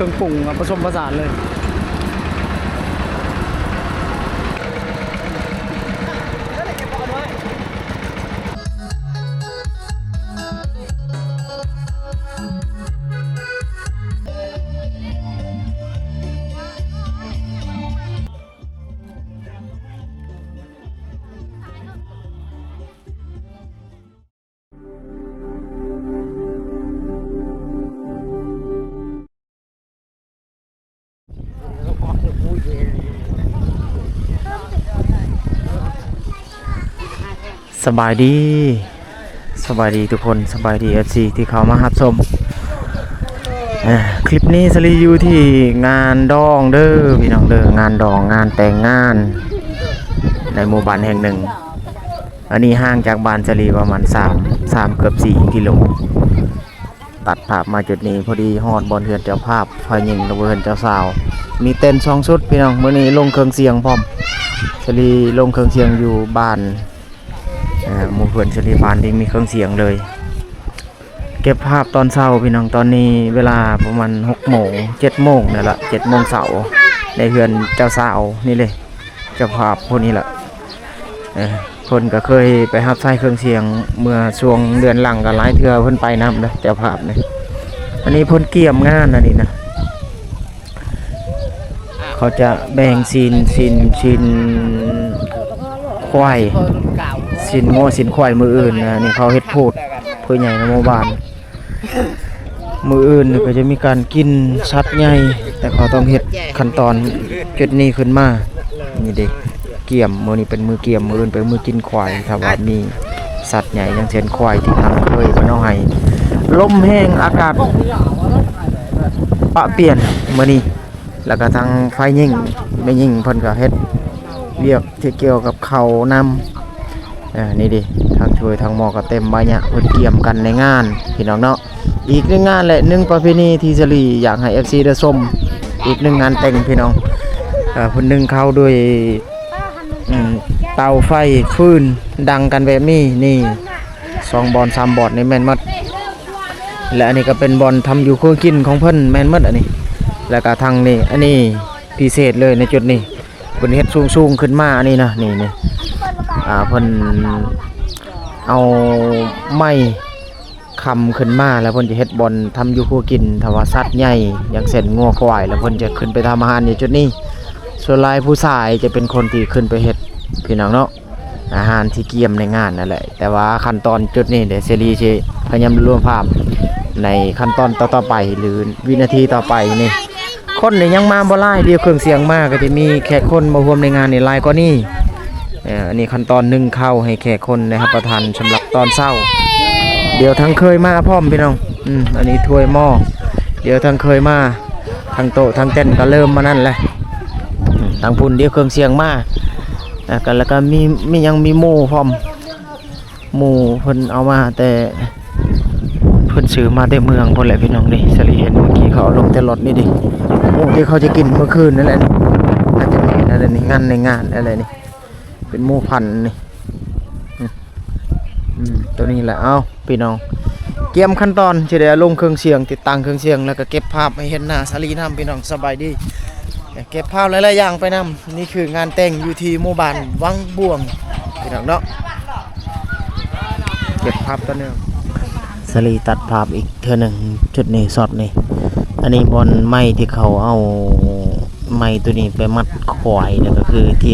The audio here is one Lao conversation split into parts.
ຄື່ອງປຸງ ອະ ປະສົມປະສານເລີຍ. ສະບາຍດີ, ສະບາຍດີທຸກຄົນ, ສະບາຍດີ ເອັຟຊີ ທີ່ເຂົ້າມາຮັບຊົມ. ເອີ ຄລິບນີ້ສາລີຢູ່ທີ່ງານດອງເດີພີ່ນ້ອງເດີ, ງານດອງ ງານແຕ່ງງານໃນໝູ່ບ້ານແຫ່ງໜຶ່ງ. ອັນນີ້ຫ່າງຈາກບ້ານສາລີປະມານສາມ ສາມ ເກືອບສີ່ກິໂລ. ຕັດພາບມາຈຸດນີ້ ພໍດີຮອດບ່ອນເຮືອນເຈົ້າພາບຝ່າຍຍິງ ແລະ ເຮືອນເຈົ້າສາວ. ມີເຕັນສອງຊຸດພີ່ນ້ອງ, ມື້ນີ້ລົງເຄື່ອງສຽງພ້ອມ. ສາລີລົງເຄື່ອງສຽງຢູ່ບ້ານ ເອີ ໝູ່ເພື່ອນສາລີ ບ້ານທີ່ມີເຄື່ອງສຽງເລີຍ. ເກັບພາບຕອນເຊົ້າພີ່ນ້ອງ, ຕອນນີ້ເວລາປະມານຫົກໂມງ ເຈັດໂມງນີ້ລະ, ເຈັດໂມງເຊົ້າ ໃນເຮືອນເຈົ້າສາວນີ້ເລີຍ. ເຈົ້າພາບຜູ້ນີ້ລະ ເອີ ເພິ່ນກໍເຄີຍໄປຮັບໃຊ້ເຄື່ອງສຽງເມື່ອຊ່ວງເດືອນຫຼັງກໍຫຼາຍເທື່ອ, ເພິ່ນໄປນຳເດ້ເຈົ້າພາບນີ້. ອັນນີ້ເພິ່ນກຽມງານອັນນີ້ນະ, ເຂົາຈະແບ່ງຊີ້ນ ຊີ້ນ ຊີ້ນຄວາຍ ຊີ້ນງົວ ຊີ້ນຄວາຍມື້ອື່ນນະ. ນີ້ເຂົາເຮັດໂພດຜູ້ໃຫຍ່ໃນໝູ່ບ້ານ. ມື້ອື່ນນີ້ກໍຈະມີການກິນສັດໃຫຍ່, ແຕ່ເຂົາຕ້ອງເຮັດຂັ້ນຕອນຈຸດນີ້ຂຶ້ນມາ. ນີ້ເດ້ ກຽມ, ມື້ນີ້ເປັນມື້ກຽມ, ມື້ອື່ນເປັນມື້ກິນຄວາຍ. ຖ້າວ່າມີສັດໃຫຍ່ ຢ່າງເຊັ່ນຄວາຍທີ່ທາງເຄີຍເພິ່ນເອົາໃຫ້, ລົມແຮງ ອາກາດປະປ່ຽນມື້ນີ້. ແລ້ວກໍທາງຝ່າຍຍິງ ແມ່ຍິງເພິ່ນກໍເຮັດວຽກທີ່ກ່ຽວກັບເຂົ້ານຳ. ເອີ ນີ້ເດ້ ທາງຖ້ວຍທາງໝໍ້ກໍເຕັມບາຍະ ເພິ່ນກຽມກັນໃນງານພີ່ນ້ອງເນາະ. ອີກໜຶ່ງງານ ແລະ ໜຶ່ງປະເພນີທີ່ສາລີຢາກໃຫ້ ເອັຟຊີ ໄດ້ຊົມ, ອີກໜຶ່ງງານແຕ່ງພີ່ນ້ອງ. ເອີ ເພິ່ນໜຶ້ງເຂົ້າດ້ວຍ ອືມ ເຕົາໄຟຟືນ ດັງກັນແບບນີ້. ນີ້ ສອງບ່ອນສາມບ່ອນນີ້ແມ່ນໝົດ. ແລະ ອັນນີ້ກໍເປັນບ່ອນທຳຢູ່ຄົວກິນຂອງເພິ່ນ ແມ່ນໝົດອັນນີ້. ແລ້ວກໍທາງນີ້ ອັນນີ້ພິເສດເລີຍໃນຈຸດນີ້, ເພິ່ນເຮັດສູງໆຂຶ້ນມາ. ອັນນີ້ນະ ນີ້ ນີ້ ອ່າ ເພິ່ນເອົາໄມ້ຄ້ຳຂຶ້ນມາ ແລ້ວເພິ່ນຈະເຮັດບ່ອນທຳຢູ່ຄົວກິນ. ຖ້າວ່າສັດໃຫຍ່ ຢ່າງເຊັ່ນງົວຄວາຍ ແລ້ວເພິ່ນຈະຂຶ້ນໄປທຳອາຫານຢູ່ຈຸດນີ້. ສ່ວນຫຼາຍຜູ້ຊາຍຈະເປັນຄົນທີ່ຂຶ້ນໄປເຮັດ ພີ່ນ້ອງເນາະ. ອາຫານທີ່ກຽມໃນງານນັ້ນແຫຼະ, ແຕ່ວ່າຂັ້ນຕອນຈຸດນີ້ເດ ເສລີຊິພະຍາຍາມລວບພາບໃນຂັ້ນຕອນຕໍ່ໆໄປ ຫຼື ວິນາທີຕໍ່ໄປນີ້. ຄົນນີ້ຍັງມາບໍ່ຫຼາຍ, ດຽວເຄື່ອງສຽງມາກໍຈະມີແຂກຄົນມາຮ່ວມໃນງານນີ້ຫຼາຍກວ່ານີ້. ເອີ ອັນນີ້ຂັ້ນຕອນໜຶ້ງເຂົ້າໃຫ້ແຂກຄົນໄດ້ຮັບປະທານສຳລັບຕອນເຊົ້າ. ດຽວທາງເຄີຍມາພ້ອມ ພີ່ນ້ອງ. ອືມ ອັນນີ້ຖ້ວຍໝໍ້, ດຽວທາງເຄີຍມາ. ທັງໂຕະທັງເຕັນກໍເລີ່ມມານັ້ນແຫຼະ. ອືມ ທາງພຸ້ນດຽວເຄື່ອງສຽງມາ, ແລ້ວກໍ ແລ້ວກໍມີ ມີຫຍັງ ມີໝູ່ພ້ອມ. ໝູ່ເພິ່ນເອົາມາແຕ່ ເພິ່ນຊື້ມາແຕ່ເມືອງພຸ້ນແຫຼະ ພີ່ນ້ອງເດ້. ສາລີເຫັນເມື່ອກີ້ເຂົາເອົາລົງແຕ່ລົດນີ້ເດ້. ໝູ່ທີ່ເຂົາຈະກິນເມື່ອຄືນນັ້ນແຫຼະ. ອາດຈະແມ່ນນັ້ນແຫຼະນີ້, ງານໃນງານນັ້ນແຫຼະນີ້. ເປັນໝູ່ພັນນີ້. ອືມ ອືມ ຕົວນີ້ແຫຼະ. ເອົ້າ ພີ່ນ້ອງ ກຽມຂັ້ນຕອນ ຊິໄດ້ລົງເຄື່ອງສຽງ, ຕິດຕັ້ງເຄື່ອງສຽງ ແລ້ວກໍເກັບພາບໃຫ້ເຫັນໜ້າສາລີນຳ ພີ່ນ້ອງ. ສະບາຍດີ. ເກັບພາບຫຼາຍໆຢ່າງໄປນຳ. ນີ້ຄືງານແຕ່ງຢູ່ທີ່ໝູ່ບ້ານວັງບວງ ພີ່ນ້ອງເນາະ. ເກັບພາບຕໍ່ເນື່ອງ. ສາລີຕັດພາບອີກເທື່ອໜຶ່ງ, ຈຸດນີ້ ຊັອດນີ້. ອັນນີ້ບ່ອນໄມ້ທີ່ເຂົາເອົາໄມ້ຕົວນີ້ໄປມັດຄວາຍ, ແລ້ວກໍຄືທີ່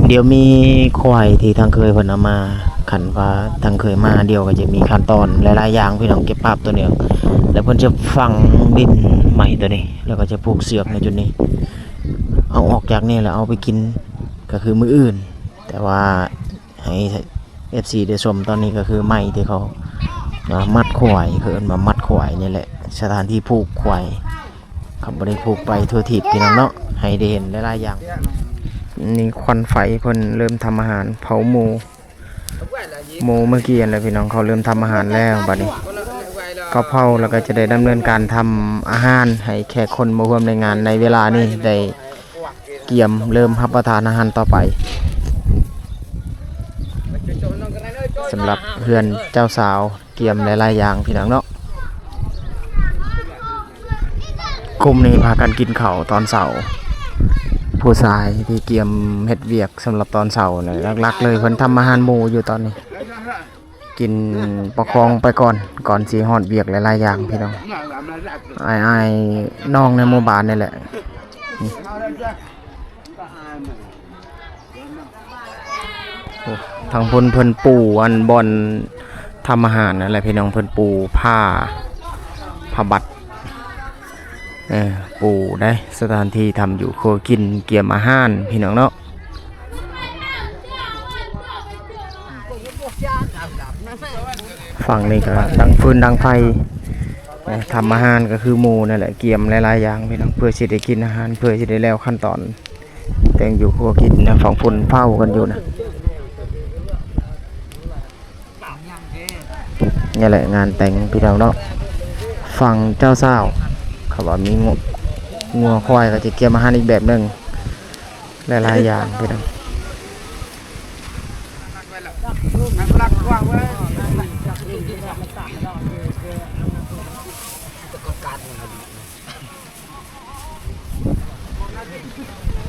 ດຽວມີຄວາຍທີ່ທາງເຄີຍເພິ່ນເອົາມາ, ຄັນວ່າທາງເຄີຍມາ ດຽວກໍຈະມີຂັ້ນຕອນຫຼາຍໆຢ່າງ ພີ່ນ້ອງ. ເກັບພາບຕົວນີ້ ແລ້ວເພິ່ນຈະຝັງດິນໄມ້ຕົວນີ້, ແລ້ວກໍຈະຜູກເຊືອກໃນຈຸດນີ້. ເອົາອອກຈາກນີ້ແລ້ວເອົາໄປກິນ ກໍຄືມື້ອື່ນ, ແຕ່ວ່າ ໃຫ້ເອັຟຊີໄດ້ຊົມ. ຕອນນີ້ກໍຄືໄມ້ທີ່ເຂົາ ອ່າ ມັດຄວາຍ, ເຂົາເອີ້ນວ່າມັດຄວາຍນີ້ແຫຼະ, ສະຖານທີ່ຜູກຄວາຍ. ເຂົາບໍ່ໄດ້ຜູກໄປທົ່ວທີບ ພີ່ນ້ອງເນາະ, ໃຫ້ໄດ້ເຫັນຫຼາຍໆຢ່າງ. ນີ້ຄວັນໄຟເພິ່ນເລີ່ມທຳອາຫານ ເຜົາໝູ, ໝູເມື່ອກີ້ຫັ້ນແຫຼະ ພີ່ນ້ອງ, ເຂົາເລີ່ມທຳອາຫານແລ້ວ. ບັດນີ້ເຂົາເຜົາແລ້ວກໍຈະໄດ້ດຳເນີນການທຳອາຫານໃຫ້ແຂກຄົນມາຮ່ວມໃນງານໃນເວລານີ້ໄດ້ ກຽມເລີ່ມຮັບປະທານອາຫານຕໍ່ໄປ. ສຳລັບເຮືອນເຈົ້າສາວ ກຽມຫຼາຍໆຢ່າງ ພີ່ນ້ອງເນາະ. ກຸ່ມນີ້ພາກັນກິນເຂົ້າຕອນເຊົ້າ. ຜູ້ຊາຍທີ່ກຽມເຮັດວຽກສຳລັບຕອນເຊົ້ານະ ຫຼັກໆເລີຍເພິ່ນທຳອາຫານໝູຢູ່ຕອນນີ້. ກິນປະຄອງໄປກ່ອນ ກ່ອນຊິຮອດວຽກຫຼາຍໆຢ່າງພີ່ນ້ອງ. ອ້າຍໆນ້ອງໃນໝູ່ບ້ານນີ້ແຫຼະ. ໂອ້ ທາງພຸ້ນເພິ່ນປູອັນບ່ອນທຳອາຫານນັ້ນແຫຼະພີ່ນ້ອງ ເພິ່ນປູຜ້າ ຜ້າບັດ ເອີ ປູໄດ້ ສະຖານທີ່ທຳຢູ່ຄົວກິນ ກຽມອາຫານພີ່ນ້ອງເນາະ. ຝັ່ງນີ້ກໍດັງຟືນດັງໄຟ ເອີ ທຳອາຫານກໍຄືໝູນັ້ນແຫຼະ ກຽມຫຼາຍໆຢ່າງພີ່ນ້ອງ ເພື່ອຊິໄດ້ກິນອາຫານ ເພື່ອຊິໄດ້ແລ້ວຂັ້ນຕອນ ແຕ່ງຢູ່ຄົວກິນນະ ຝັ່ງພຸ້ນເຝົ້າກັນຢູ່ນະ. ນີ້ແຫຼະງານແຕ່ງພີ່ນ້ອງເນາະ ຝັ່ງເຈົ້າສາວ ເຂົາວ່າມີງົວ ງົວຄວາຍ ກໍຈະກຽມອາຫານອີກແບບໜຶ່ງ ຫຼາຍໆຢ່າງພີ່ນ້ອງ.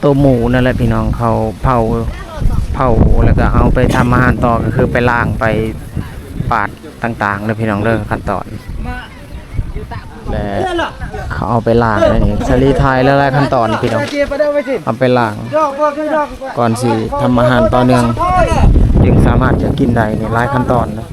ໂຕໝູນັ້ນແຫຼະພີ່ນ້ອງ ເຂົາເຜົາ ເຜົາແລ້ວກໍເອົາໄປທຳອາຫານຕໍ່ ກໍຄືໄປລ້າງ ໄປປາດຕ່າງໆເດີພີ່ນ້ອງເດີ ຂັ້ນຕອນ ແລະເຂົາເອົາໄປລ້າງ ອັນນີ້ສາລີຖ່າຍຫຼາຍໆຂັ້ນຕອນພີ່ນ້ອງ ເອົາໄປລ້າງ ກ່ອນຊິທຳອາຫານຕໍ່ເນື່ອງ ຈຶ່ງສາມາດຈະກິນໄດ້ ນີ້ຫຼາຍຂັ້ນຕອນນະ.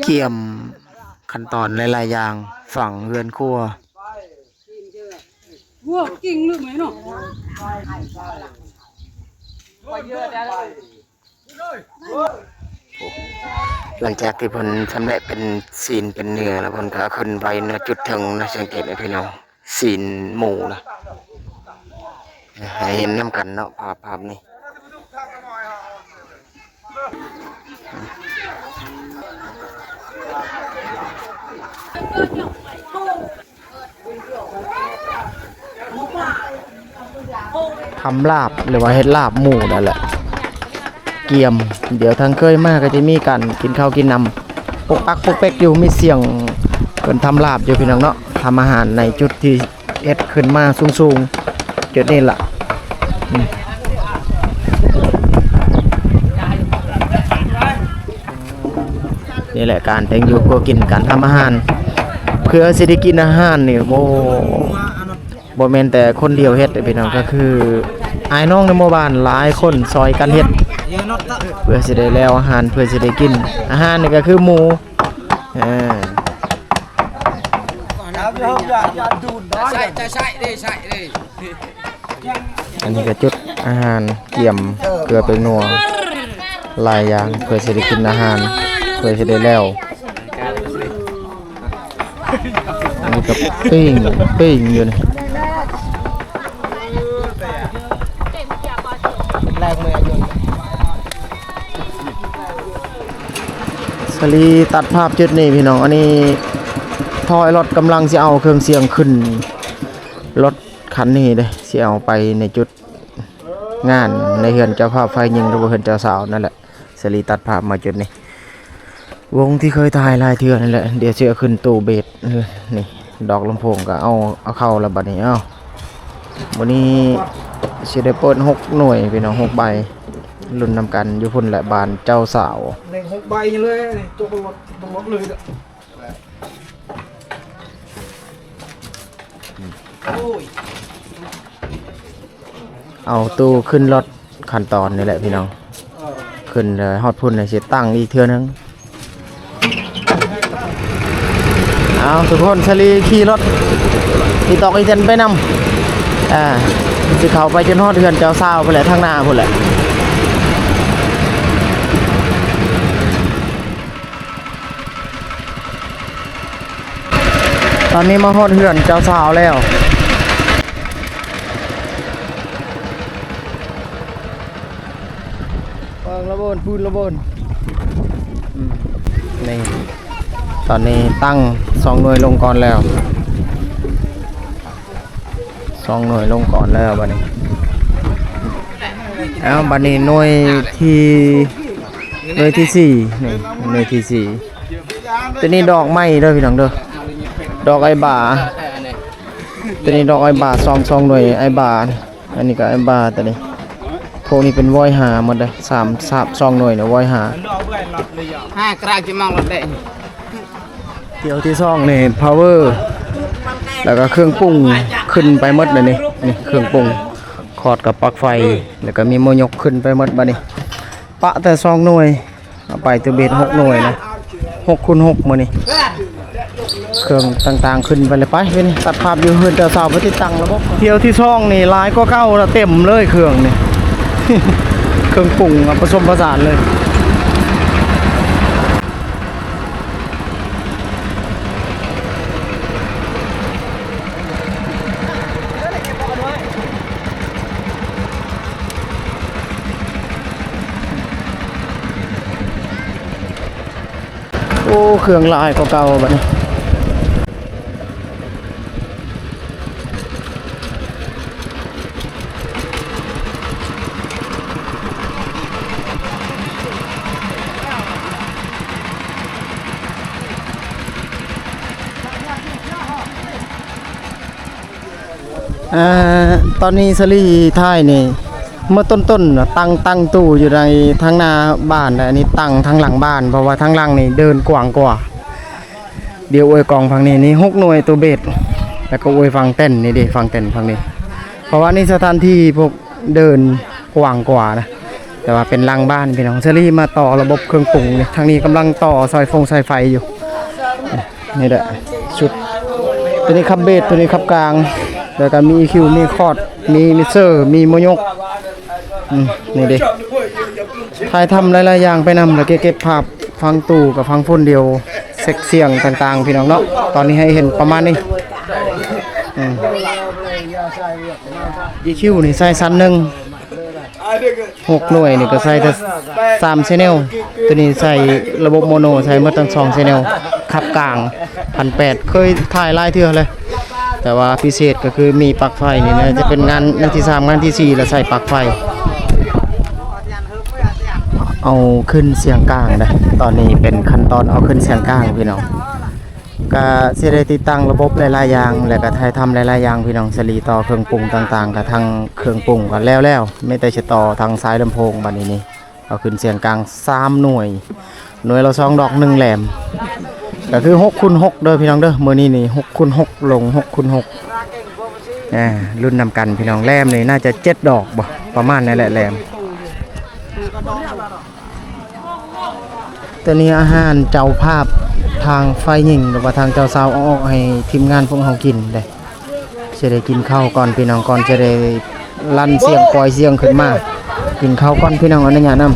ກຽມຂັ້ນຕອນຫຼາຍໆຢ່າງ ຝັງເຮືອນຄົວ. ຫຼັງຈາກທີ່ເພິ່ນຊຳແຫຼະເປັນຊີ້ນເປັນເນື້ອແລ້ວ ເພິ່ນກໍເອົາຂຶ້ນໄວ້ເໜືອຈຸດເທິງນະ ສັງເກດເດີພີ່ນ້ອງ. ຊີ້ນໝູນະ ໃຫ້ເຫັນນຳກັນເນາະ ພາບ ພາບນີ້. ທຳລາບ ຫຼືວ່າເຮັດລາບໝູນັ້ນແຫຼະ ກຽມ. ດຽວທາງເຄີຍມາກໍຈະມີການກິນເຂົ້າກິນນ້ຳ ປົກປັກປົກເປັກຢູ່ ມີສຽງເພິ່ນທຳລາບຢູ່ພີ່ນ້ອງເນາະ. ທຳອາຫານໃນຈຸດທີ່ເຮັດຂຶ້ນມາສູງໆ ຈຸດນີ້ລະ. ນີ້ແຫຼະການແຕ່ງຢູ່ຄົວກິນ ການທຳອາຫານ ເພື່ອຊິໄດ້ກິນອາຫານນີ້ ໂອ້ ບໍ່ແມ່ນແຕ່ຄົນດຽວເຮັດເດ້ພີ່ນ້ອງ ກໍຄືອ້າຍນ້ອງໃນໝູ່ບ້ານຫຼາຍຄົນຊ່ອຍກັນເຮັດ ເພື່ອຊິໄດ້ແລ້ວອາຫານ ເພື່ອຊິໄດ້ກິນ. ອາຫານນີ້ກໍຄືໝູ ເອີ ໃສ່ ໃສ່ເດ້ ໃສ່ເດ້. ອັນນີ້ກໍຈຸດອາຫານກຽມເກືອແປ້ງນົວຫຼາຍຢ່າງ ເພື່ອຊິໄດ້ກິນອາຫານ ເພື່ອຊິໄດ້ແລ້ວ. ອັນນີ້ກໍປີ້ງ ປີ້ງຢູ່ນີ້. ສາລີຕັດພາບຈຸດນີ້ພີ່ນ້ອງ. ອັນນີ້ທ້ອຍລົດກຳລັງຊິເອົາເຄື່ອງສຽງຂຶ້ນລົດຄັນນີ້ເດ້ ຊິເອົາໄປໃນຈຸດງານໃນເຮືອນເຈົ້າພາບຝ່າຍຍິງ ຫຼືວ່າເຮືອນເຈົ້າສາວນັ້ນແຫຼະ. ສາລີຕັດພາບມາຈຸດນີ້ ວົງທີ່ເຄີຍຖ່າຍຫຼາຍເທື່ອນັ້ນແຫຼະ. ດຽວຊິເອົາຂຶ້ນຕູ້ເບສ ນີ້ ດອກລຳໂພງກໍເອົາ ເອົາເຂົ້າແລ້ວບັດນີ້. ເອົ້າ ມື້ນີ້ຊິໄດ້ເປີດຫົກໜ່ວຍພີ່ນ້ອງ ຫົກໃບ ລຸ້ນນຳກັນຢູ່ພຸ້ນແຫຼະ ບ້ານເຈົ້າສາວ. ເຫຼັງຫົກໃບນີ້ເລີຍ ຕົກລົດ ຕົກລົດເລີຍ. ເອົາຕູ້ຂຶ້ນລົດ ຂັ້ນຕອນນີ້ແຫຼະພີ່ນ້ອງ ຂຶ້ນເລີຍຮອດພຸ້ນ ແລ້ວຊິຕັ້ງອີກເທື່ອໜຶ່ງ. ເອົາ ທຸກຄົນ ສາລີຂີ່ລົດອີຕອກອີແຕນໄປນຳ ອ່າ ຊິເຂົ້າໄປຈົນຮອດເຮືອນເຈົ້າສາວພຸ້ນແຫຼະ ທາງໜ້າພຸ້ນແຫຼະ. ຕອນນີ້ມາຮອດເຮືອນເຈົ້າສາວແລ້ວ. ເບິ່ງລະບົນ ປູນລະບົນ ອືມ ນີ້ ຕອນນີ້ຕັ້ງສອງໜ່ວຍລົງກ່ອນແລ້ວ. ສອງໜ່ວຍລົງກ່ອນແລ້ວບັດນີ້. ເອົາ ບັດນີ້ໜ່ວຍທີ ໜ່ວຍທີສີ່ ນີ້ໜ່ວຍທີສີ່. ໂຕນີ້ດອກໃໝ່ເດີພີ່ນ້ອງເດີ ດອກໄອບາ. ໂຕນີ້ດອກໄອບາ ສອງ ສອງໜ່ວຍໄອບາ. ອັນນີ້ກໍໄອບາ ໂຕນີ້ ພວກນີ້ເປັນວອຍຫ້າໝົດເດີ ສາມ ສາມ ສອງໜ່ວຍນີ້ວອຍຫ້າ. ຫ້າກຣາກຈະມອງລົດແດງ. ຖ້ຽວທີສອງນີ້ພາວເວີ ແລ້ວກໍເຄື່ອງປຸງຂຶ້ນໄປໝົດແລ້ວນີ້. ນີ້ເຄື່ອງປຸງ ຄອດກັບປັກໄຟ ແລ້ວກໍມີໂມຍົກຂຶ້ນໄປໝົດ. ບັດນີ້ປະແຕ່ສອງໜ່ວຍ ເອົາໄປຕົວເບັດຫົກໜ່ວຍນະ ຫົກຄູນຫົກມື້ນີ້ ເຄື່ອງຕ່າງໆຂຶ້ນໄປເລີຍ. ໄປ ເຮັດນີ້ ຕັດພາບຢູ່ເຮືອນເຈົ້າສາວ ໄປຕິດຕັ້ງລະບົບ. ຖ້ຽວທີສອງນີ້ຫຼາຍກວ່າເກົ່າລະ ເຕັມເລີຍເຄື່ອງນີ້ ເຄື່ອງປຸງ ອະ ປະສົມປະສານເລີຍ. ໂອ້ ເຄື່ອງຫຼາຍກວ່າເກົ່າບັດນີ້. ອ່າ ຕອນນີ້ສາລີຖ່າຍນີ້ ເມື່ອຕົ້ນໆ ຕັ້ງ ຕັ້ງຕູ້ຢູ່ໃນທາງໜ້າບ້ານ ແລະ ອັນນີ້ຕັ້ງທາງຫຼັງບ້ານ ເພາະວ່າທາງຫຼັງນີ້ເດີ່ນກວ້າງກວ່າ. ດຽວອວຍກ້ອງຝັ່ງນີ້ ນີ້ຫົກໜ່ວຍຕົວເບັດ ແລ້ວກໍອວຍຝັ່ງເຕັນນີ້ເດ້ ຝັ່ງເຕັນຝັ່ງນີ້ ເພາະວ່ານີ້ສະຖານທີ່ພວກເດີ່ນກວ້າງກວ່ານະ ແຕ່ວ່າເປັນຫຼັງບ້ານພີ່ນ້ອງ. ສາລີມາຕໍ່ລະບົບເຄື່ອງປຸງນີ້ ທາງນີ້ກຳລັງຕໍ່ສາຍຟົງສາຍໄຟຢູ່. ນີ້ແຫຼະຊຸດ ໂຕນີ້ຂັບເບສ ໂຕນີ້ຂັບກາງ ແລ້ວກໍມີອີຄິວ ມີຄອດ ມີມິກເຊີ ມີໂມຍົກ. ອືມ ນີ້ເດ້ ຖ່າຍທຳຫຼາຍໆຢ່າງໄປນຳ ແລ້ວເກັບພາບຟັງຕູ້ກັບຟັງຝົນ ດຽວເຊັກສຽງຕ່າງໆ ພີ່ນ້ອງເນາະ. ຕອນນີ້ໃຫ້ເຫັນປະມານນີ້. ອືມ ອີຄິວນີ້ໃສ່ຊັ້ນໜຶ່ງ ຫົກໜ່ວຍນີ້ກໍໃສ່ແຕ່ສາມແຊນແນວ ໂຕນີ້ໃສ່ລະບົບໂມໂນ ໃສ່ໝົດທັງສອງແຊນແນວ ຂັບກາງ ພັນແປດ ເຄີຍຖ່າຍຫຼາຍເທື່ອແລ້ວ ແຕ່ວ່າພິເສດກໍຄືມີປັກໄຟນີ້ນະ ຈະເປັນງານ ງານທີສາມ ງານທີສີ່ ແລ້ວໃສ່ປັກໄຟ. ເອົາຂຶ້ນສຽງກາງເດ້ ຕອນນີ້ເປັນຂັ້ນຕອນເອົາຂຶ້ນສຽງກາງ ພີ່ນ້ອງ. ກະຊິໄດ້ຕິດຕັ້ງລະບົບຫຼາຍໆຢ່າງ ແລ້ວກະຖ່າຍທຳຫຼາຍໆຢ່າງ ພີ່ນ້ອງ. ສາລີຕໍ່ເຄື່ອງປຸງຕ່າງໆ ກະທັງເຄື່ອງປຸງກໍແລ້ວໆ ມີແຕ່ຊິຕໍ່ທັງສາຍລຳໂພງ. ບັດນີ້ນີ້ ເອົາຂຶ້ນສຽງກາງສາມໜ່ວຍ ໜ່ວຍລະສອງດອກ ໜຶ່ງແຫຼມ ກໍຄືຫົກຄູນຫົກເດີພີ່ນ້ອງເດີ. ມື້ນີ້ນີ້ຫົກຄູນຫົກ ລົງຫົກຄູນຫົກ ອ່າ ລຸ້ນນຳກັນພີ່ນ້ອງ. ແຫຼມນີ້ໜ້າຈະເຈັດດອກບໍ່ ປະມານນັ້ນແຫຼະແຫຼມ. ໂຕນີ້ອາຫານເຈົ້າພາບທາງຝ່າຍຍິງ ຫຼືວ່າທາງເຈົ້າສາວເອົາອອກໃຫ້ທີມງານພວກເຮົາກິນເດ້. ຊິໄດ້ກິນເຂົ້າກ່ອນພີ່ນ້ອງ ກ່ອນຈະໄດ້ລັ່ນສຽງປ່ອຍສຽງຂຶ້ນມາ. ກິນເຂົ້າກ່ອນພີ່ນ້ອງ ອະນຸຍາດນຳ.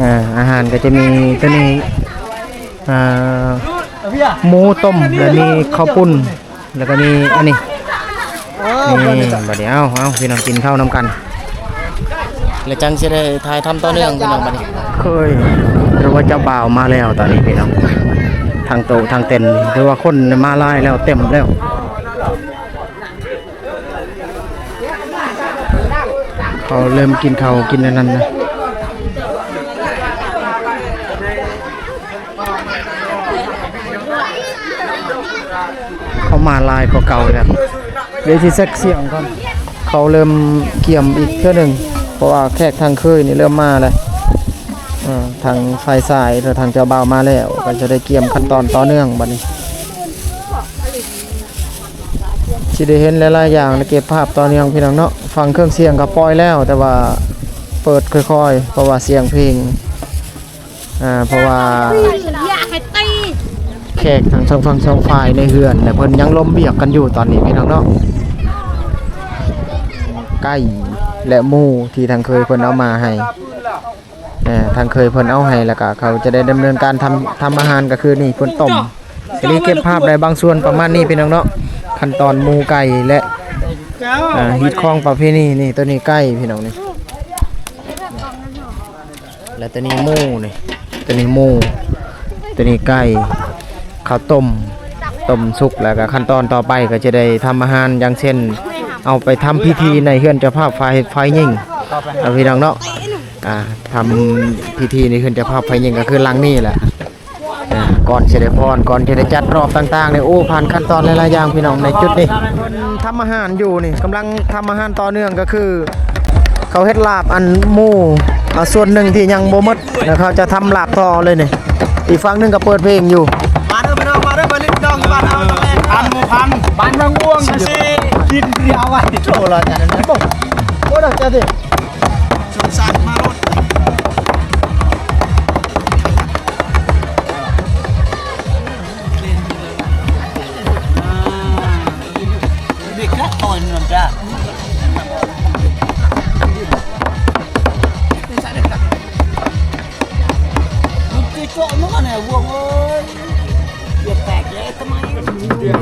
ອາ ອາຫານກໍຈະມີໂຕນີ້ ອ່າ ໝູຕົ້ມ ແລະ ມີເຂົ້າປຸ້ນ ແລ້ວກໍມີອັນນີ້. ນີ້ ບັດນີ້ ເອົາ ເອົາ ພີ່ນ້ອງກິນເຂົ້ານຳກັນ ແລ້ວຈັ່ງຊິໄດ້ຖ່າຍທຳຕໍ່ເນື່ອງພີ່ນ້ອງ. ບັດນີ້ເຄີຍ ຫຼືວ່າເຈົ້າບ່າວມາແລ້ວຕອນນີ້ພີ່ນ້ອງ ທາງໂຕະທາງເຕັນ ຫຼືວ່າຄົນມາຫຼາຍແລ້ວ ເຕັມແລ້ວ. ເຂົາເລີ່ມກິນເຂົ້າກິນອັນນັ້ນນະ ເຂົາມາຫຼາຍກວ່າເກົ່າແລ້ວ. ດຽວຊິເຊັກສຽງກ່ອນ ເຂົາເລີ່ມກຽມອີກເທື່ອໜຶ່ງ ເພາະວ່າແຂກທາງເຄີຍນີ້ເລີ່ມມາແລ້ວ. ເອີ ທາງຝ່າຍຊາຍ ແລະ ທາງເຈົ້າບ່າວມາແລ້ວ ກໍຈະໄດ້ກຽມຂັ້ນຕອນຕໍ່ເນື່ອງບັດນີ້. ຊິໄດ້ເຫັນຫຼາຍໆຢ່າງ ແລະ ເກັບພາບຕໍ່ເນື່ອງພີ່ນ້ອງເນາະ. ຟັງເຄື່ອງສຽງກໍປ່ອຍແລ້ວ ແຕ່ວ່າເປີດຄ່ອຍໆ ເພາະວ່າສຽງເພງ ອ່າ ເພາະວ່າແຂກທັງສອງຝັ່ງສອງຝ່າຍໃນເຮືອນ ແລະ ເພິ່ນຍັງລົມວຽກກັນຢູ່ຕອນນີ້ພີ່ນ້ອງເນາະ. ໄກ່ ແລະ ໝູທີ່ທາງເຄີຍເພິ່ນເອົາມາໃຫ້ ເອີ ທາງເຄີຍເພິ່ນເອົາໃຫ້ ແລ້ວກະເຂົາຈະໄດ້ດຳເນີນການທຳ ທຳອາຫານ ກໍຄືນີ້ເພິ່ນຕົ້ມ ສະລີເກັບພາບໄດ້ບາງສ່ວນປະມານນີ້ພີ່ນ້ອງເນາະ ຂັ້ນຕອນໝູ່ໄກ່ ແລະ ອ່າ ຮີດຄອງປະເພນີ. ນີ້ ໂຕນີ້ໄກ່ພີ່ນ້ອງນີ້ ແລະ ໂຕນີ້ໝູນີ້ ໂຕນີ້ໝູ ໂຕນີ້ໄກ່ ເຂົ້າຕົ້ມ ຕົ້ມສຸກ ແລ້ວກໍຂັ້ນຕອນຕໍ່ໄປກໍຈະໄດ້ທຳອາຫານ ຢ່າງເຊັ່ນ ເອົາໄປທຳພິທີໃນເຮືອນເຈົ້າພາບຝ່າຍ ຝ່າຍຍິງເນາະ ພີ່ນ້ອງເນາະ. ອ່າ ທຳພິທີໃນເຮືອນເຈົ້າພາບຝ່າຍຍິງກໍຄືຫຼັງນີ້ແຫຼະ. ອ່າ ກ່ອນຊິໄດ້ພອນ ກ່ອນຊິໄດ້ຈັດລອບຕ່າງໆນີ້ ໂອ້ ຜ່ານຂັ້ນຕອນຫຼາຍໆຢ່າງພີ່ນ້ອງ ໃນຈຸດນີ້. ເພິ່ນທຳອາຫານຢູ່ນີ້ ກຳລັງທຳອາຫານຕໍ່ເນື່ອງ ກໍຄືເຂົາເຮັດລາບອັນໝູ ອ່າ ສ່ວນໜຶ່ງທີ່ຍັງບໍ່ໝົດ ແລ້ວເຂົາຈະທຳລາບຕໍ່ເລີຍນີ້. ອີກຝັ່ງໜຶ່ງກໍເປີດເພງຢູ່. ມາເດີພີ່ນ້ອງ ມາເດີ ມາຫຼິ້ນດອງຢູ່ບ້ານເຮົາ ຕອນແລກ ພັນໝູພັນ ບ້ານເມືອງມ່ວງ ຊິກິນດຽວໄວ້ ໂອ້ ລະຈັນ ໂອ້ ດອກຈັນຕິ ສົງສານມາໂລດ.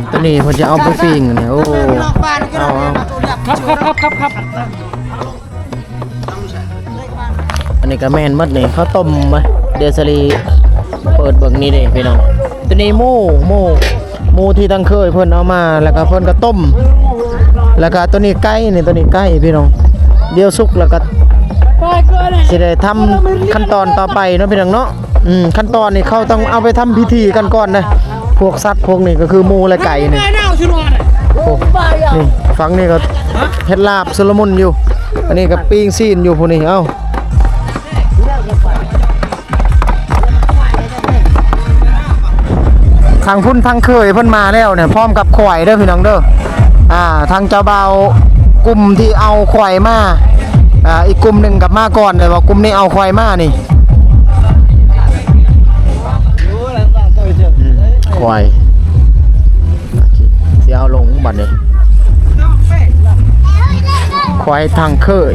ໂຕນີ້ເພິ່ນຈະເອົາໄປປີ້ງນີ້ ໂອ້ ເອົາ ເອົາ ຄັບ ຄັບ ຄັບ ຄັບ ຄັບ. ອັນນີ້ກໍແມ່ນໝົດນີ້ ເຂົ້າຕົ້ມ. ດຽວສາລີເປີດເບິ່ງນີ້ເດ້ພີ່ນ້ອງ ໂຕນີ້ໝູ ໝູ ໝູທີ່ທາງເຂີຍເພິ່ນເອົາມາ ແລ້ວກໍເພິ່ນກໍຕົ້ມ ແລ້ວກໍໂຕນີ້ໄກ່ນີ້ ໂຕນີ້ໄກ່ພີ່ນ້ອງ. ດຽວສຸກແລ້ວກໍຊິໄດ້ທຳຂັ້ນຕອນຕໍ່ໄປເນາະ ພີ່ນ້ອງເນາະ. ອືມ ຂັ້ນຕອນນີ້ເຂົາຕ້ອງເອົາໄປທຳພິທີກັນກ່ອນເດ້ ພວກສັດພວກນີ້ກໍຄືໝູ ແລະ ໄກ່ນີ້. ໂອ້ ນີ້ ຝັ່ງນີ້ກໍເຮັດລາບຊຸລະມຸນຢູ່ ອັນນີ້ກໍປີ້ງຊີ້ນຢູ່ ຜູ້ນີ້ ເອົ້າ. ທາງພຸ້ນທາງເຂີຍເພິ່ນມາແລ້ວນີ້ ພ້ອມກັບຄວາຍເດີພີ່ນ້ອງເດີ. ອ່າ ທາງເຈົ້າບ່າວກຸ່ມທີ່ເອົາຄວາຍມາ ອ່າ ອີກກຸ່ມໜຶ່ງກັບມາກ່ອນ ແຕ່ວ່າກຸ່ມນີ້ເອົາຄວາຍມານີ້ ອືມ ຄວາຍ ຊິເອົາລົງບັດນີ້ ຄວາຍທາງເຂີຍ.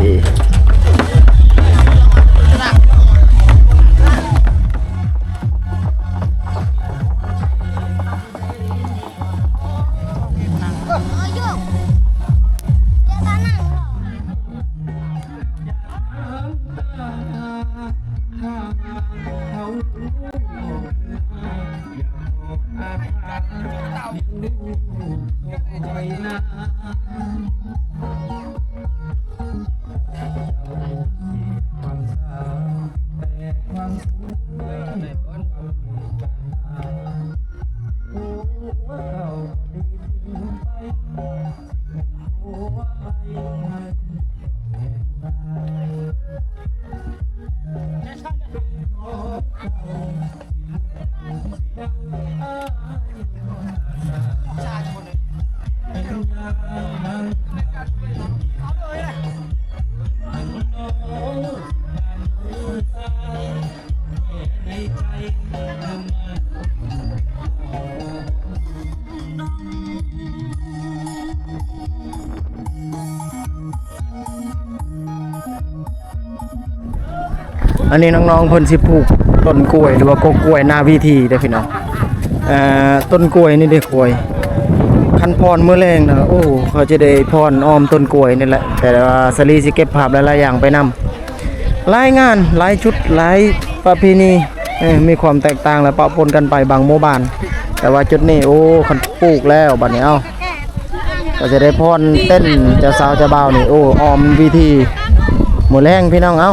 ອັນນີ້ນ້ອງໆເພິ່ນຊິປູກຕົ້ນກ້ວຍ ຫຼືວ່າກົກກ້ວຍໜ້າເວທີເດີພີ່ນ້ອງ. ເອີ ຕົ້ນກ້ວຍນີ້ເດ້ ກ້ວຍ ຄັນພອນມື້ແລງນະ ໂອ້ ເຂົາຈະໄດ້ພອນອ້ອມຕົ້ນກ້ວຍນີ້ແຫຼະ ແຕ່ວ່າສາລີຊິເກັບພາບຫຼາຍໆຢ່າງໄປນຳ. ຫຼາຍງານ ຫຼາຍຈຸດ ຫຼາຍປະເພນີ ເອີ ມີຄວາມແຕກຕ່າງ ແລະ ປະປົນກັນໄປບາງໝູ່ບ້ານ ແຕ່ວ່າຈຸດນີ້ ໂອ້ ຄັນປູກແລ້ວບັດນີ້ ເອົ້າ ກໍຈະໄດ້ພອນເຕັ້ນເຈົ້າສາວເຈົ້າບ່າວນີ້ ໂອ້ ອ້ອມເວທີມື້ແລງພີ່ນ້ອງ ເອົ້າ.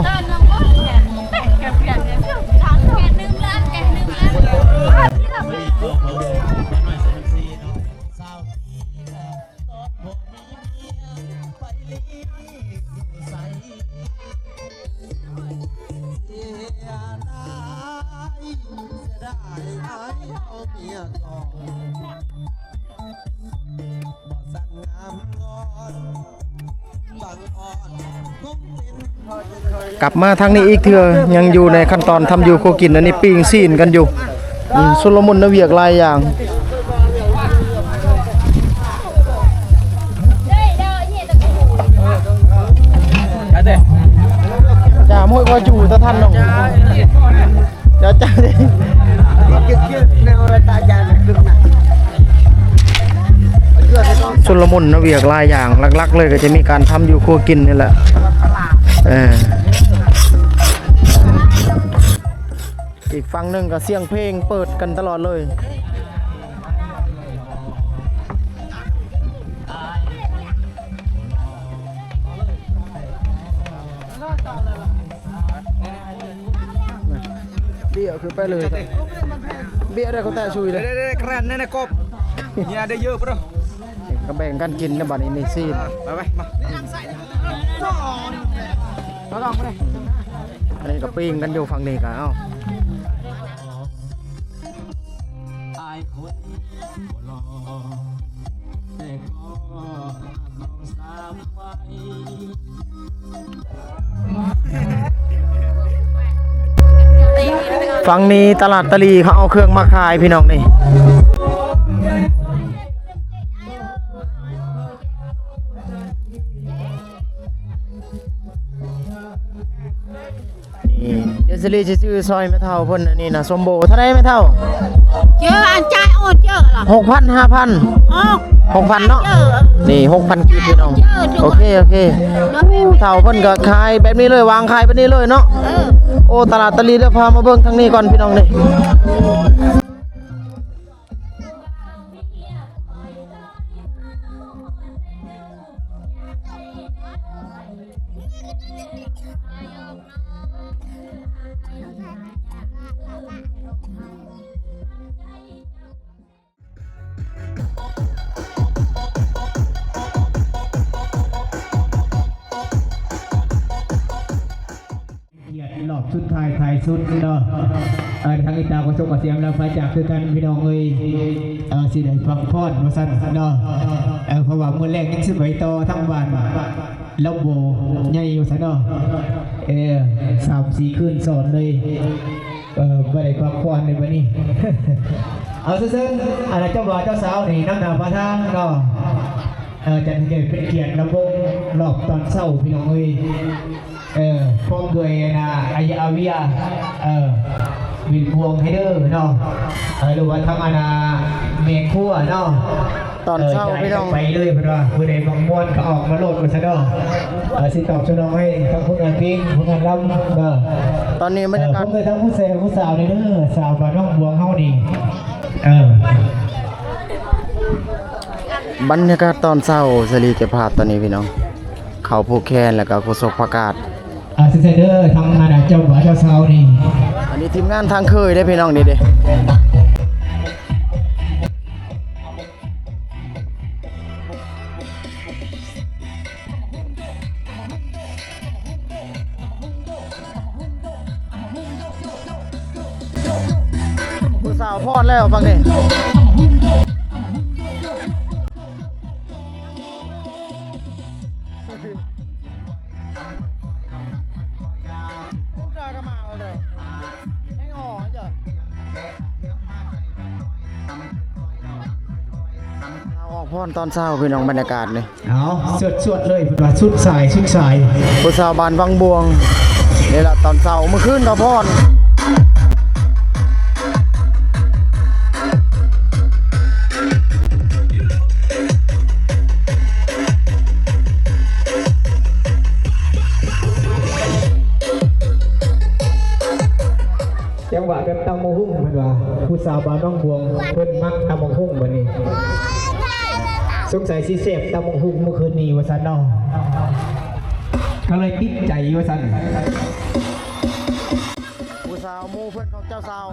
ກັບມາທາງນີ້ອີກເທື່ອ ຍັງຢູ່ໃນຂັ້ນຕອນທຳຢູ່ຄົວກິນ ອັນນີ້ປີ້ງຊີ້ນກັນຢູ່. ອືມ ຊຸນລະມຸນໃນວຽກຫຼາຍຢ່າງ. ຈາມຫ້ວຍກວ່າຢູ່ຕະທັນນ້ອງ ຈາ ຈາ ຈາ ແນວລະຕາຍານຂຶ້ນນະ. ຊຸນລະມຸນເນາະ ວຽກຫຼາຍຢ່າງ ຫຼັກໆເລີຍກໍຈະມີການທຳຢູ່ຄົວກິນນີ້ແຫຼະ. ເອີ ອີກຝັ່ງໜຶ່ງກໍສຽງເພງເປີດກັນຕະຫຼອດເລີຍ. ເບຍຄືໄປເລີຍ ເບຍໄດ້ເຂົາແຕະຊຸຍເລີຍ. ເດ້ໆໆ ກະແຣນແນ່ໆ ກົບ ເຍ ໄດ້ເຍອະປະ ກໍແບ່ງກັນກິນນະບັດນີ້ ນີ້ຊີ້ນ ໄປໆ ມາ ມາລອງໄປເລີຍ. ອັນນີ້ກໍປີ້ງກັນຢູ່ຝັ່ງນີ້ກໍເອົາ. ຝັ່ງນີ້ຕະຫຼາດຕາຫຼີ ເຂົາເອົາເຄື່ອງມາຂາຍພີ່ນ້ອງນີ້. ນີ້ ດຽວສາລີຊິຊື້ຊ່ອຍແມ່ເຖົ້າເພິ່ນ ອັນນີ້ນະ ສົມໂບ. ເທົ່າໃດແມ່ເຖົ້າ? ເຈີອັນຈ່າຍໂອນເຈີລະ ຫົກພັນ ຫ້າພັນ ຫົກພັນເນາະ. ເຈີ ນີ້ ຫົກພັນກີບພີ່ນ້ອງ. ເຈີ ໂອເຄ ໂອເຄ. ເຖົ້າເພິ່ນກໍຂາຍແບບນີ້ເລີຍ ວາງຂາຍແບບນີ້ເລີຍເນາະ. ເອີ ໂອ້ ຕະຫຼາດຕາຫຼີ ດຽວພາມາເບິ່ງທາງນີ້ກ່ອນພີ່ນ້ອງເດີ. ຮອບສຸດທ້າຍທ້າຍສຸດເນາະ ເອີ ທາງອີຕາກໍສົ່ງກະສຽມແລ້ວ ໄປຈາກຄືກັນພີ່ນ້ອງເອີຍ. ເອີ ຊິໄດ້ຟັງພອນວ່າຊັ້ນເນາະ ເອີ ເພາະວ່າມື້ແລກຍັງຊິໄປຕໍ່ທາງບ້ານລຳໂບໃຫຍ່ວ່າຊັ້ນເນາະ. ເອີ ສາມສີ່ຄືນຊ້ອນເລີຍ ເອີ ບໍ່ໄດ້ພັກຜ່ອນໃນມື້ນີ້. ເອົາ ເຊີນໆ ອັນນະ ເຈົ້າບ່າວເຈົ້າສາວນີ້ນຳໜ້າພາທາງເນາະ ເອີ ຈັດໃຫ້ເປັນກຽດລຳວົງຮອບຕອນເຊົ້າພີ່ນ້ອງເອີຍ. ເອີ ພ້ອມດ້ວຍອັນນະ ອາຢາອາເວຍ ເອີ ວິນພວງໄຮເດີເນາະ ເອີ ຫຼືວ່າທາງອັນນະ ແມ່ຄົວເນາະ. ຕອນເຊົ້າ ເອີ ພີ່ນ້ອງ ໄປເລີຍເພິ່ນວ່າ ຜູ້ໃດມັກມ່ວນກໍອອກມາໂລດວ່າຊັ້ນເນາະ. ເອີ ຊິຕອບສະໜອງໃຫ້ທັງຜົນງານເພງ ຜົນງານລຳເດີ. ຕອນນີ້ບັນຍາກາດ ເອີ ທາງຜູ້ແຊຜູ້ສາວນີ້ເດີ ສາວບ້ານໜອງບວງເຮົານີ້. ເອີ ບັນຍາກາດຕອນເຊົ້າ ສາລີເກັບພາບຕອນນີ້ພີ່ນ້ອງ ເຂົາຜູກແຂນ ແລ້ວກໍໂຄສົກປະກາດ. ອາ ເຊີນເດີ ທາງອັນນະ ເຈົ້າບ່າວເຈົ້າສາວນີ້ ອັນນີ້ທີມງານທາງເຄີຍເດ້ພີ່ນ້ອງ ນີ້ເດ້. ຜູ້ສາວພອດແລ້ວຝັ່ງນີ້. ເອົາອອກພອນຕອນເຊົ້າພີ່ນ້ອງ ບັນຍາກາດນີ້. ເອົາ ສວດໆເລີຍ ເພິ່ນວ່າສຸດສາຍ ສຸດສາຍ ຜູ້ສາວບ້ານວັງບວງ. ນີ້ລະຕອນເຊົ້າ ມື້ຄືນກໍພອນ. ຈັງຫວະແບບຕຳບັກຫຸ່ງ ເພິ່ນວ່າ ຜູ້ສາວບ້ານໜອງບວງ ເພິ່ນມັກຕຳບັກຫຸ່ງບັດນີ້. ສົງໄສຊິແຊບຕຳບັກຫຸ່ງມື້ຄືນນີ້ວ່າຊັ້ນເນາະ ກໍເລີຍຕິດໃຈວ່າຊັ້ນ. ຜູ້ສາວໝູ່ເພື່ອນຂອງເຈົ້າສາວ.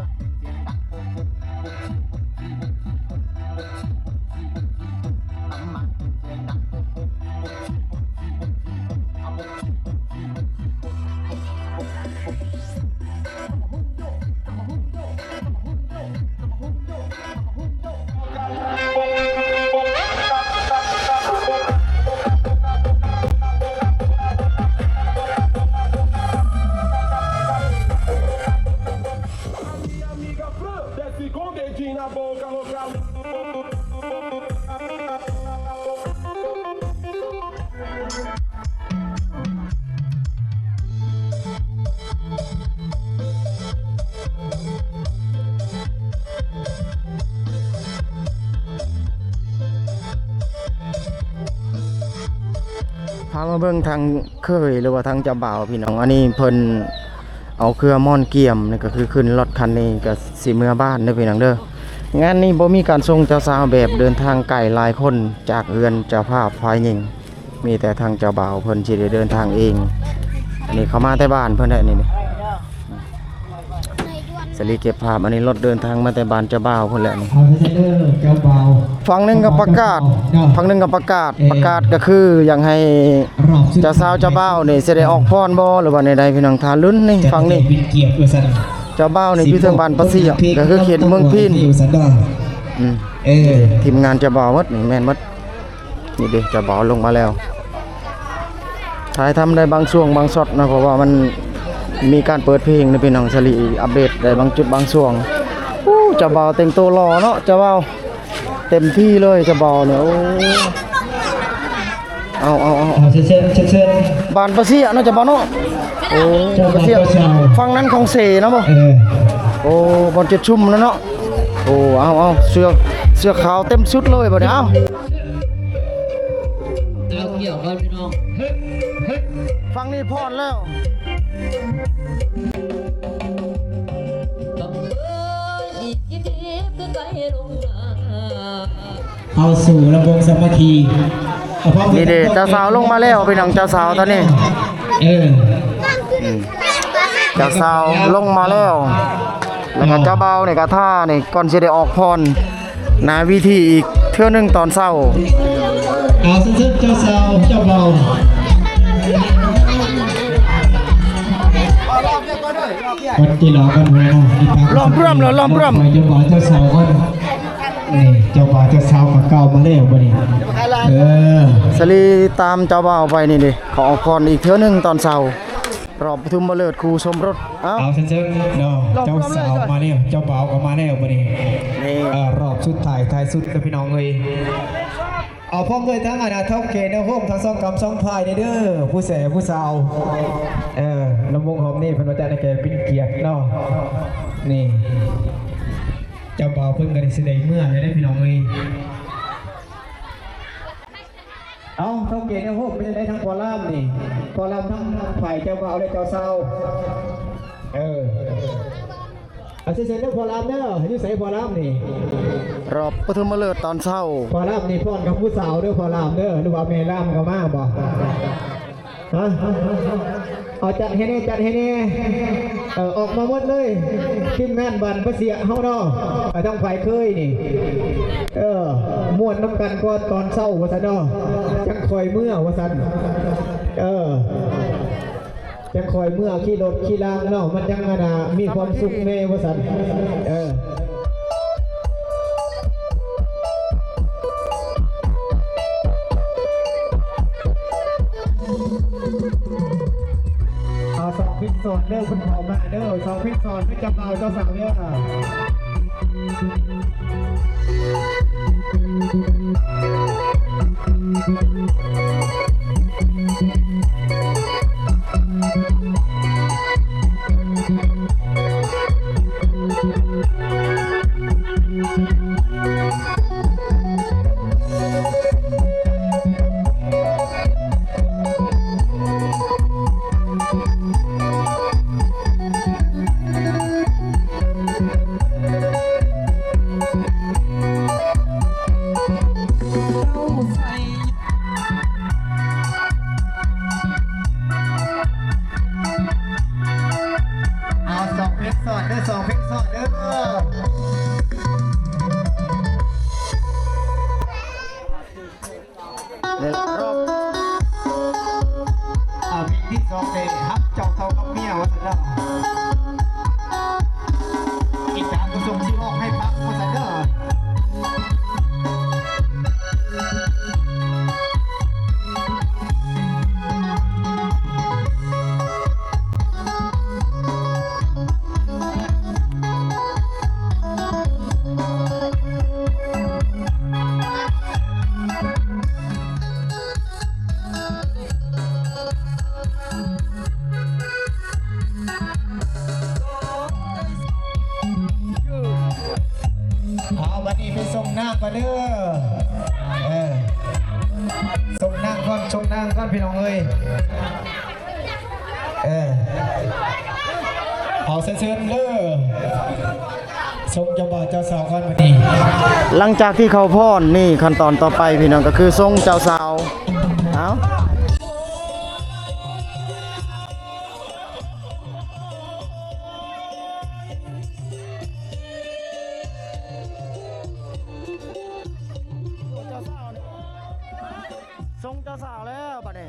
ພາມາເບິ່ງທາງເຂີຍ ຫຼືວ່າທາງເຈົ້າບ່າວພີ່ນ້ອງ. ອັນນີ້ເພິ່ນເອົາເຄືອໝອນກຽມ ນີ້ກໍຄືຂຶ້ນລົດຄັນນີ້ກໍຊິເມືອບ້ານເດີພີ່ນ້ອງເດີ. ງານນີ້ບໍ່ມີການສົ່ງເຈົ້າສາວແບບເດີນທາງໄກຫຼາຍຄົນຈາກເຮືອນເຈົ້າພາບຝ່າຍຍິງ. ມີແຕ່ທາງເຈົ້າບ່າວເພິ່ນຊິໄດ້ເດີນທາງເອງ. ອັນນີ້ເຂົາມາແຕ່ບ້ານເພິ່ນແຫຼະນີ້. ສາລີເກັບພາບ. ອັນນີ້ລົດເດີນທາງມາແຕ່ບ້ານເຈົ້າບ່າວພຸ້ນແຫຼະນີ້. ເອົາເດີ ເຈົ້າບ່າວ ຝັ່ງໜຶ່ງກໍປະກາດ ເຈົ້າບ່າວ ຝັ່ງໜຶ່ງກໍປະກາດ ເອີ ປະກາດກໍຄືຢາກໃຫ້ ຮອບສຸດ ເຈົ້າສາວເຈົ້າບ່າວນີ້ຊິໄດ້ອອກພອນບໍ່ ຫຼືວ່າແນວໃດ ພີ່ນ້ອງ ຖ້າລຸ້ນນີ້. ຝັ່ງນີ້ ເປັນກຽດວ່າຊັ້ນ ເຈົ້າບ່າວນີ້ຢູ່ເທິງບ້ານປາເຊຍ ກໍຄືເຂດເມືອງພີນ ວ່າຊັ້ນເດີ. ອືມ ເອີ ທີມງານເຈົ້າບ່າວໝົດນີ້ ແມ່ນໝົດ. ນີ້ເດ້ ເຈົ້າບ່າວລົງມາແລ້ວ. ຖ່າຍທຳໄດ້ບາງຊ່ວງບາງຊັອດເນາະ ເພາະວ່າມັນມີການເປີດເພງນະພີ່ນ້ອງ. ສາລີອັບເດດໄດ້ບາງຈຸດບາງຊ່ວງ. ໂອ້ ເຈົ້າບ່າວແຕ່ງໂຕຫຼໍ່ເນາະ ເຈົ້າບ່າວ ເຕັມທີ່ເລີຍເຈົ້າບ່າວນີ້. ໂອ້ ເອົາ ເອົາ ເອົາ ເອົາ ເຊີນ ເຊີນ ເຊີນ ເຊີນ ບ້ານປາເຊຍເນາະ ເຈົ້າບ່າວເນາະ. ໂອ້ ເຈົ້າບ່າວ ປາເຊຍ ເຈົ້າສາວ ຝັ່ງນັ້ນຂອງເສນະບໍ່? ເອີ ໂອ້ ບ່ອນຈຸດຊຸມນັ້ນເນາະ. ໂອ້ ເອົາ ເອົາ ເສື້ອ ເສື້ອຂາວເຕັມຊຸດເລີຍບັດນີ້. ເອົາ ເອົາ ກ່ຽວກ່ອນພີ່ນ້ອງ. ຝັ່ງນີ້ພ້ອມແລ້ວ. ເຂົ້າສູ່ລຳວົງສາມັກຄີ. ເອົາ ພ້ອມ ນີ້ເດ້ ເຈົ້າສາວລົງມາແລ້ວພີ່ນ້ອງ ເຈົ້າສາວຕອນນີ້. ເອີ ອືມ ເຈົ້າສາວລົງມາແລ້ວ ແລ້ວກໍເຈົ້າບ່າວນີ້ກໍທ່ານີ້ ກ່ອນຊິໄດ້ອອກພອນໜ້າເວທີອີກເທື່ອໜຶ່ງຕອນເຊົ້າ. ເອົາ ເຊີນເຈົ້າສາວເຈົ້າບ່າວ ກັນກິລາກັນແມ່ເນາະ. ລ້ອມລວມເລີຍ ລ້ອມລວມ ເຈົ້າບ່າວເຈົ້າສາວກ່ອນ. ນີ້ເຈົ້າບ່າວເຈົ້າສາວກໍກ້າວມາແລ້ວບັດນີ້. ເອີ ສາລີຕາມເຈົ້າບ່າວໄປນີ້ເດ້ ຂໍອອກພອນອີກເທື່ອໜຶ່ງຕອນເຊົ້າ ຮອບປະຖົມມະເລີກຄູ່ສົມລົດ. ເອົາ ເອົາ ເຊີນໆເນາະ ເຈົ້າສາວມາແລ້ວ ເຈົ້າບ່າວກໍມາແລ້ວບັດນີ້. ນີ້ ເອີ ຮອບສຸດທ້າຍທ້າຍສຸດແລ້ວພີ່ນ້ອງເອີຍ. ເອົາ ພ້ອມດ້ວຍທັງ ອັນ ເຖົ້າແກ່ແນວໂຮມທັງສອງກຳສອງຝ່າຍເດີ ຜູ້ແສຜູ້ສາວ. ເອີ ລຳວົງຮອບນີ້ເພິ່ນວ່າຈະໄດ້ແກ່ເປັນກຽດເນາະ. ນີ້ ເຈົ້າບ່າວເພິ່ນກໍໄດ້ສະແດງເມືອແລ້ວເດ້ພີ່ນ້ອງເອີຍ. ເອົາ ເຖົ້າແກ່ແນວໂຮມເປັນຈັ່ງໃດທາງພໍ່ລາມນີ້? ພໍ່ລາມທັງຝ່າຍເຈົ້າບ່າວ ແລະ ເຈົ້າສາວ. ເອີ ເອົາ ເຊີນເດີພໍ່ລາມເດີ. ຢູ່ໃສພໍ່ລາມນີ້? ຮອບປະຖົມມະເລີກຕອນເຊົ້າ. ພໍ່ລາມນີ້ຟ້ອນກັບຜູ້ສາວເດີ ພໍ່ລາມເດີ ຫຼືວ່າແມ່ລາມກໍມາບໍ່? ຮະ ເອົາ ຈັດໃຫ້ແດ່ ຈັດໃຫ້ແດ່. ເອີ ອອກມາໝົດເລີຍ ທີມງານບ້ານປາເຊຍເຮົາເນາະ. ເອົາ ທາງຝ່າຍເຂີຍນີ້ ເອີ ມ່ວນນຳກັນກ່ອນຕອນເຊົ້າວ່າຊັ້ນເນາະ ຈັ່ງຄ່ອຍເມືອວ່າຊັ້ນ. ເອີ ຈັ່ງຄ່ອຍເມືອຂີ່ລົດຂີ່ລາງເນາະ ມັນຈັ່ງ ອັນນ່າ ມີຄວາມສຸກແດ່ວ່າຊັ້ນ. ເອີ ເອົາ ສອງເພັງສອນເດີ ເພິ່ນເຂົ້າມາເດີ ສອງເພັງສອນເດີ ເຈົ້າບ່າວເຈົ້າສາວເດີ. ເອົາ ສອງເພັງສອນເດີ ສອງເພັງສອນເດີ. ເອົາ ເພງທີສອງເດ້ ຮັກເຈົ້າເທົ່າກັບເມຍວ່າຊັ້ນເນາະ. ອີກຢ່າງກໍສົ່ງຊິຮ້ອງໃຫ້ຟັງວ່າຊັ້ນເດີ. ເອົາ ບັດນີ້ໄປສົ່ງນ້ຳກ່ອນເດີ. ເອີ. ຊົມນາງກ່ອນ ຊົມນາງກ່ອນ ພີ່ນ້ອງເອີຍ. ເອີ ຂໍເຊີນເດີ ຊົມເຈົ້າບ່າວເຈົ້າສາວກ່ອນບັດນີ້. ຫຼັງຈາກທີ່ເຂົ້າພອນນີ້ ຂັ້ນຕອນຕໍ່ໄປ ພີ່ນ້ອງ ກໍຄືຊົງເຈົ້າສາວ. ເອົາ ສົ່ງເຈົ້າສາວແລ້ວບັດນີ້.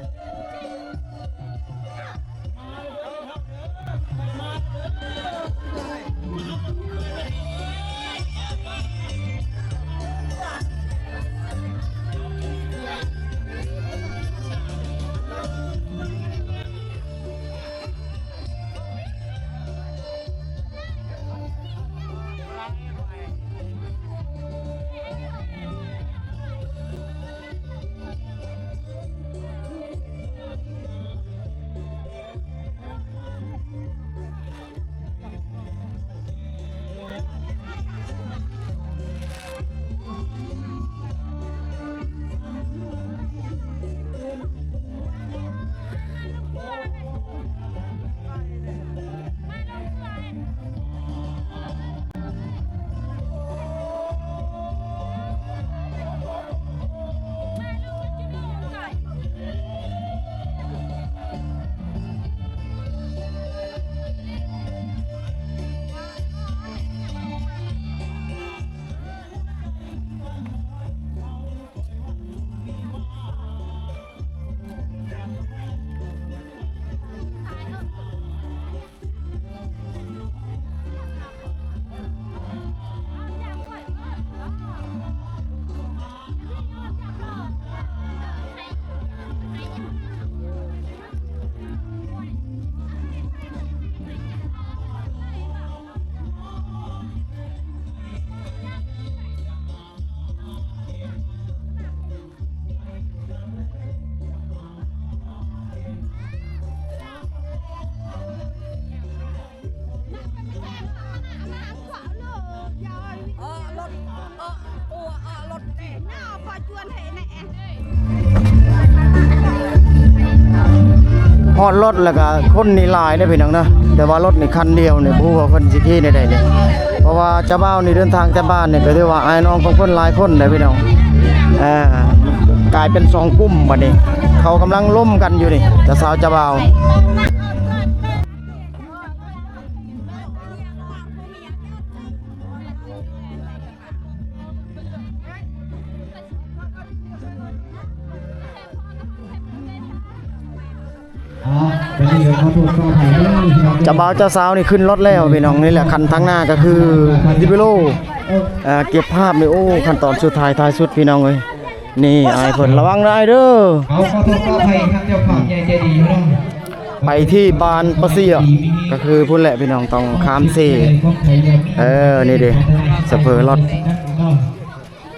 ຮອດລົດແລ້ວກະຄົນນີ້ຫຼາຍເດ້ພີ່ນ້ອງເນາະ, ແຕ່ວ່າລົດນີ້ຄັນດຽວນີ້ ບໍ່ຮູ້ວ່າເພິ່ນຊິຂີ່ແນວໃດນີ້ ເພາະວ່າເຈົ້າບ່າວນີ້ເດີນທາງຈາກບ້ານນີ້ ກໍຖືວ່າອ້າຍນ້ອງຂອງເພິ່ນຫຼາຍຄົນເດ້ພີ່ນ້ອງ. ເອີ ກາຍເປັນສອງກຸ່ມບັດນີ້ ເຂົາກຳລັງລົມກັນຢູ່ນີ້ ເຈົ້າສາວເຈົ້າບ່າວ. ອ່າ ບັດນີ້ກໍຂໍໂທດຂໍອະໄພເດີພີ່ນ້ອງ. ເຈົ້າບ່າວເຈົ້າສາວນີ້ຂຶ້ນລົດແລ້ວພີ່ນ້ອງ. ນີ້ແຫຼະ ຄັນທາງໜ້າກໍຄື Dipelo ເອີ ເກັບພາບນີ້. ໂອ້ ຂັ້ນຕອນສຸດທ້າຍທ້າຍສຸດພີ່ນ້ອງເອີຍ. ນີ້ອ້າຍເພິ່ນ ລະວັງເດີອ້າຍເດີ. ເອົາ ຂໍໂທດຂໍອະໄພທາງເຈົ້າພາບໃຫຍ່ໃຈດີເນາະ. ໄປທີ່ບ້ານປາເຊຍ ກໍຄືພຸ້ນແຫຼະພີ່ນ້ອງ ຕ້ອງຂ້າມເຊ. ເອີ ນີ້ເດ້ ສະເພີລົດ.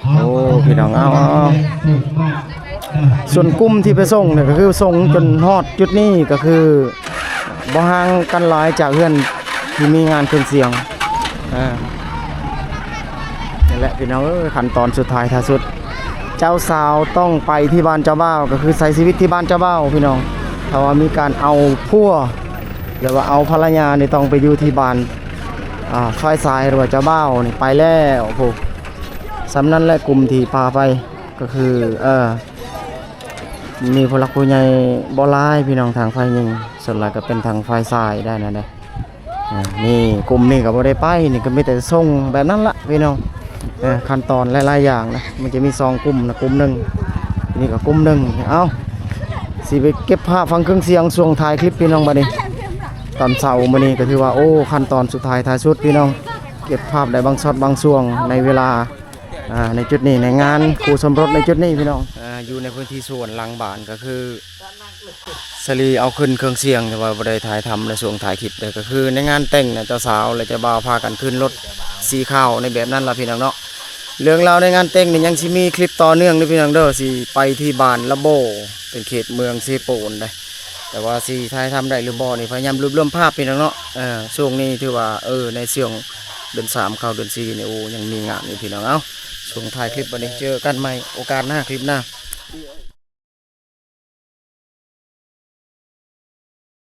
ໂອ້ ພີ່ນ້ອງ ເອົາ ເອົາ ເອົາ. ສ່ວນກຸ່ມທີ່ໄປສົ່ງນີ້ ກໍຄືສົ່ງຈົນຮອດຈຸດນີ້ ກໍຄືບໍ່ຫ່າງກັນຫຼາຍຈາກເຮືອນທີ່ມີງານເຄື່ອງສຽງ. ເອີ ນັ້ນແຫຼະພີ່ນ້ອງເອີຍ ຂັ້ນຕອນສຸດທ້າຍທ້າຍສຸດ ເຈົ້າສາວຕ້ອງໄປທີ່ບ້ານເຈົ້າບ່າວ ກໍຄືໃຊ້ຊີວິດທີ່ບ້ານເຈົ້າບ່າວພີ່ນ້ອງ. ຖ້າວ່າມີການເອົາຜົວ ຫຼືວ່າເອົາພັນລະຍານີ້ ຕ້ອງໄປຢູ່ທີ່ບ້ານ ອ່າ ຝ່າຍຊາຍ ຫຼືວ່າເຈົ້າບ່າວນີ້ໄປແລ້ວພຸ້ນ. ສ່ຳນັ້ນແຫຼະ ກຸ່ມທີ່ພາໄປ ກໍຄື ເອີ ມີຜູ້ຫຼັກຜູ້ໃຫຍ່ບໍ່ຫຼາຍພີ່ນ້ອງ ທາງຝ່າຍຍິງ ສ່ວນຫຼາຍກໍເປັນທາງຝ່າຍຊາຍໄດ້ນັ້ນແຫຼະ. ອ່າ ນີ້ກຸ່ມນີ້ກໍບໍ່ໄດ້ໄປ ນີ້ກໍມີແຕ່ສົ່ງແບບນັ້ນລະພີ່ນ້ອງ. ເອີ ຂັ້ນຕອນຫຼາຍໆຢ່າງນະ ມັນຈະມີສອງກຸ່ມນະ ກຸ່ມໜຶ່ງ ນີ້ກໍກຸ່ມໜຶ່ງ. ເອົາ ຊິໄປເກັບພາບຟັງເຄື່ອງສຽງຊ່ວງທ້າຍຄລິບພີ່ນ້ອງບັດນີ້. ຕອນເຊົ້າມື້ນີ້ກໍຖືວ່າ ໂອ້ ຂັ້ນຕອນສຸດທ້າຍທ້າຍສຸດພີ່ນ້ອງ ເກັບພາບໄດ້ບາງຊັອດບາງຊ່ວງໃນເວລາ ອ່າ ໃນຈຸດນີ້ ໃນງານຄູ່ສົມລົດໃນຈຸດນີ້ພີ່ນ້ອງ. ອ່າ ຢູ່ໃນພື້ນທີ່ສວນຫຼັງບ້ານ ກໍຄືສາລີເອົາຂຶ້ນເຄື່ອງສຽງ ແຕ່ວ່າບໍ່ໄດ້ຖ່າຍທຳໃນຊ່ວງທ້າຍຄລິບເດີ. ກໍຄືໃນງານແຕ່ງນະ ເຈົ້າສາວ ແລະ ເຈົ້າບ່າວພາກັນຂຶ້ນລົດສີຂາວໃນແບບນັ້ນລະພີ່ນ້ອງເນາະ. ເລື່ອງລາວໃນງານແຕ່ງນີ້ຍັງຊິມີຄລິບຕໍ່ເນື່ອງເດີພີ່ນ້ອງເດີ ຊິໄປທີ່ບ້ານລະໂບ ເປັນເຂດເມືອງເຊໂປນເດ້. ແຕ່ວ່າຊິຖ່າຍທຳໄດ້ຫຼືບໍ່ນີ້ ພະຍາຍາມລວບລວມພາບພີ່ນ້ອງເນາະ. ເອີ ຊ່ວງນີ້ຖືວ່າ ເອີ ໃນຊ່ວງເດືອນສາມເຂົ້າເດືອນສີ່ນີ້ ໂອ້ ຍັງມີງານຢູ່ພີ່ນ້ອງ. ເອົາ ຊ່ວງທ້າຍຄລິບບັດນີ້ ເຈີກັນໃໝ່ໂອກາດໜ້າ ຄລິບໜ້າ.